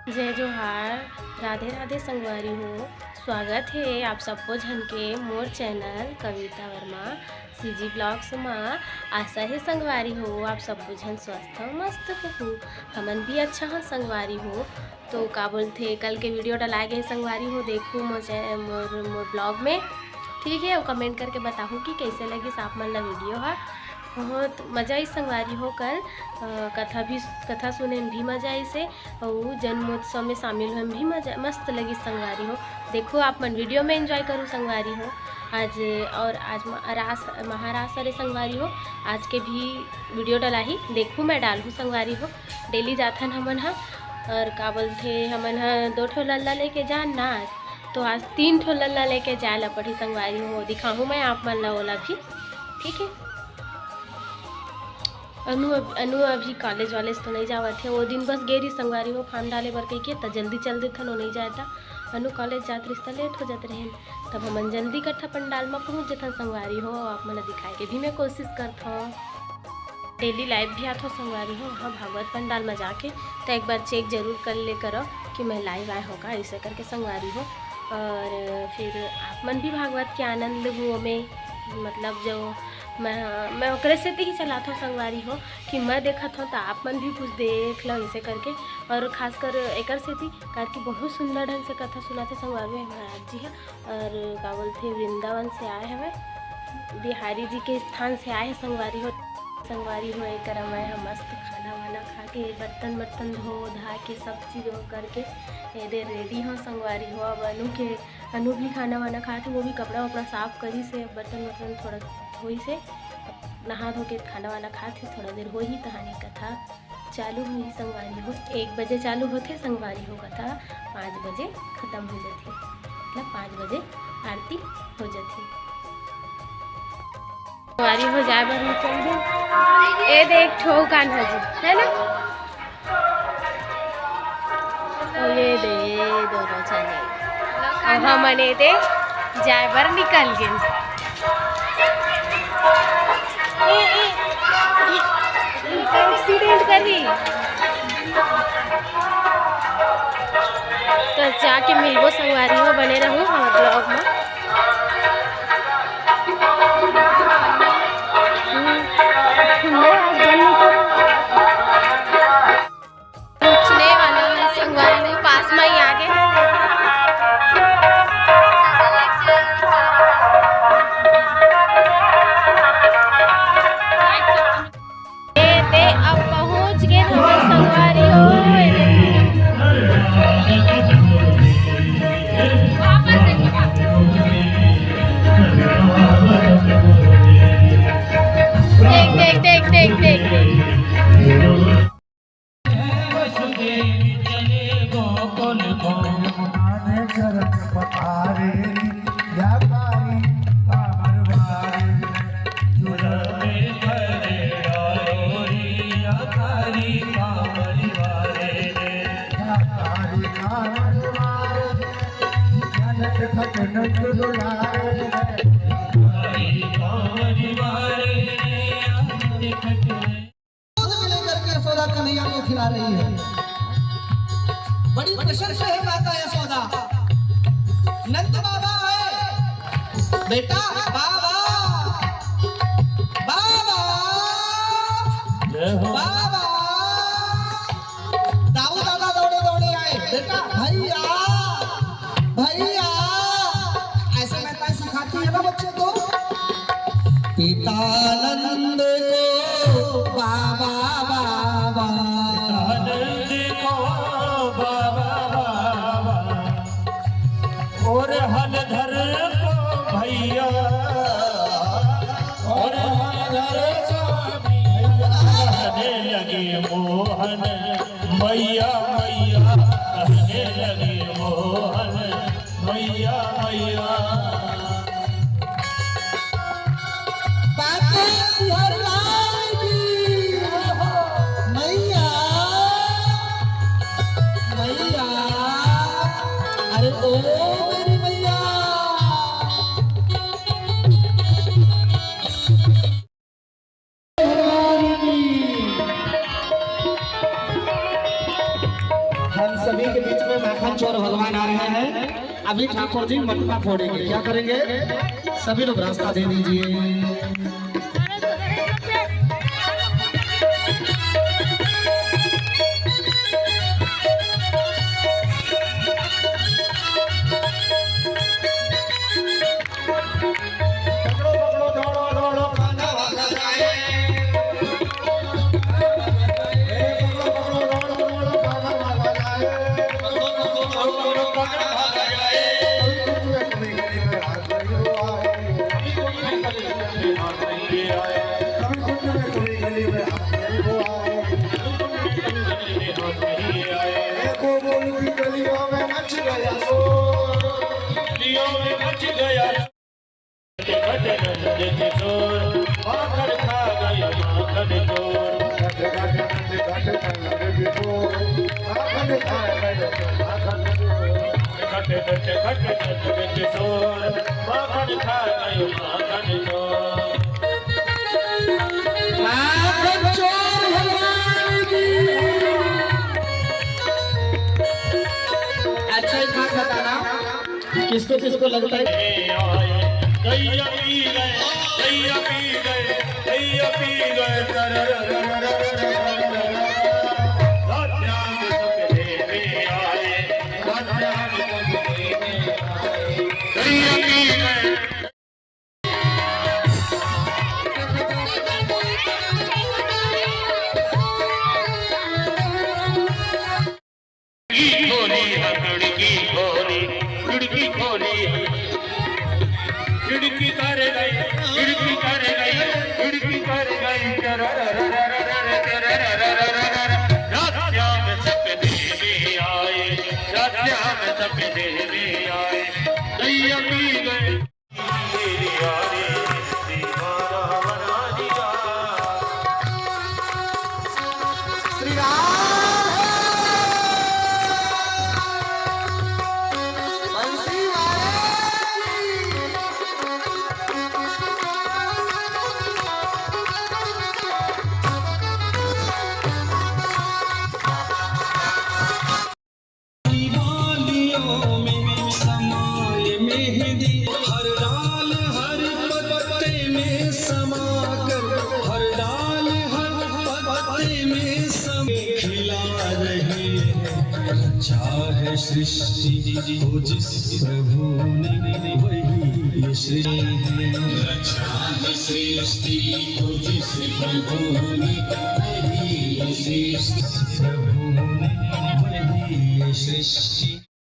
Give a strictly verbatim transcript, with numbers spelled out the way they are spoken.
जय जोहार, राधे राधे संगवारी हो। स्वागत हे आप सब्बो झन के मोर चैनल कविता वर्मा सीजी ब्लॉग्स मा। आशा हे संगवारी हो, आप सब्बो झन स्वस्थ हो, मस्त हो। हमन भी अच्छा हन संगवारी हो। तो का बोलथे, कल के वीडियो डलाए गे संगवारी हो, देखू मोर चै-, मोर, मोर ब्लॉग में, ठीक है। और कमेंट करके बताहू कि कैसे लगिस आप मन ला वीडियो हा। बहुत मजा आइस संगवारी हो कल, अ, कथा भी, कथा सुने में भी मजा आइस हे। अउ जन्मोत्सव में शामिल होए में भी मजा, मस्त लगिस संगवारी हो। देखो आप मन वीडियो में एंजॉय करू संगवारी हो। आज और आज म-, रास, महारास हरे संगवारी हो। आज के भी वीडियो डलाही, देखू मैं डालहूँ संगवारी हो। डेली जाथन हमन ह, और का बोलथे, हमन ह दो ठो लल्ला लेके जान ना, तो आज तीन ठो लल्ला लेके जाए ला पड़ही संगवारी हो। दिखाहूँ मैं आप मन ला ओला भी, ठीक है। अनु अब-, अनु अभी कॉलेज वॉलेज तो नहीं जावत हे। वो दिन बस गे रही संगवारी हो, फार्म डाले बर कहिके, त जल्दी चल देथन, वो नहीं जाए त। अनु कॉलेज जात रहिस त लेट हो जात रहेन, तब हमन जल्दी कथा पंडाल म पहुँच जथन संगवारी हो। आप मन ला दिखाए के भी मैं कोशिश करथौं। डेली लाइव भी आथौं संगवारी हो, हाँ, भागवत पंडाल म जाके, त एक बार चेक जरूर कर ले करो कि मैं लाइव आए हों का, ऐसे करके संगवारी हो। और फिर आप मन भी भागवत के आनंद लुहू ओमे, मतलब जो मैं, मैं ओकरे सेती ही चलाथौं संगवारी हो कि मैं देखत हौं त आप मन भी कुछ देख लो ऐसे करके। और खासकर एकर सेती, काबर कि बहुत सुंदर ढंग से कथा सुनाथे संगवारी हो महाराज जी ह। और का बोलथे, वृंदावन से आए हवे, बिहारी जी के स्थान से आए हे संगवारी हो। संगवारी हो, एकर मैं ह मस्त खाना वाना खा के, बर्तन बर्तन धो धा के, सब चीज वो करके एदे रेडी हो संगवारी हो। अब अनु के, अनु भी खाना वाना खात हे, वो भी कपड़ा वपड़ा साफ करिस हे, बर्तन वर्तन थोड़ा धोइस हे, नहा धो के खाना वाना खात हे, थोड़ा देर होही तहानी कथा चालू होही संगवारी हो। एक बजे चालू होथे संगवारी हो कथा, पाँच बजे खत्म हो जथे, मतलब पाँच बजे आरती हो जथे। संगवारी हो जाए बर निकल दे। ए दे एक ठो कान्हा जी, है ना? ओ ये दे दोनों जने। अब हमन ए दे जाए बर निकल गेन। ए, ए, ए, ए, एक्सीडेंट करही। तो जाके मिलबो संगवारी हो, बने रहू हमर ब्लॉग में। पहुंचने वाला है संगवारी हो, पास में ही आ गए हैं। ए, ते अब पहुंच गए हमर संगवारी हो। देख, देख, देख, देख, देख, देख। दूध भी लेकर के यशोदा कन्हैया को खिला रही है। बड़ी प्रसन्न है माता यशोदा। नंद बाबा है, बेटा, बाबा, बाबा, जय हो। बाबा। दाऊ दादा दौड़े दौड़े आए, बेटा, भैया, भैया, ऐसे मैं सिखाती है ना बच्चों को। पिता नंद को बाबा, बाबा। पिता नंद को बाबा, बाबा। और हलधर को भैया, और हलधर को भैया। कहने लगे मोहन मैया, मैया, कहने लगे मोहन मैया, मैया। बाबा बिहारी लाल की। मैया, मैया, अरे ओ मेरी मैया। हम सभी के बीच में माखन चोर भगवान आ रहे हैं। अभी ठाकुर जी मटका फोड़ेंगे। क्या करेंगे? सभी लोग रास्ता दे दीजिए। अच्छा, एक बात बताना, किसको किसको लगता है?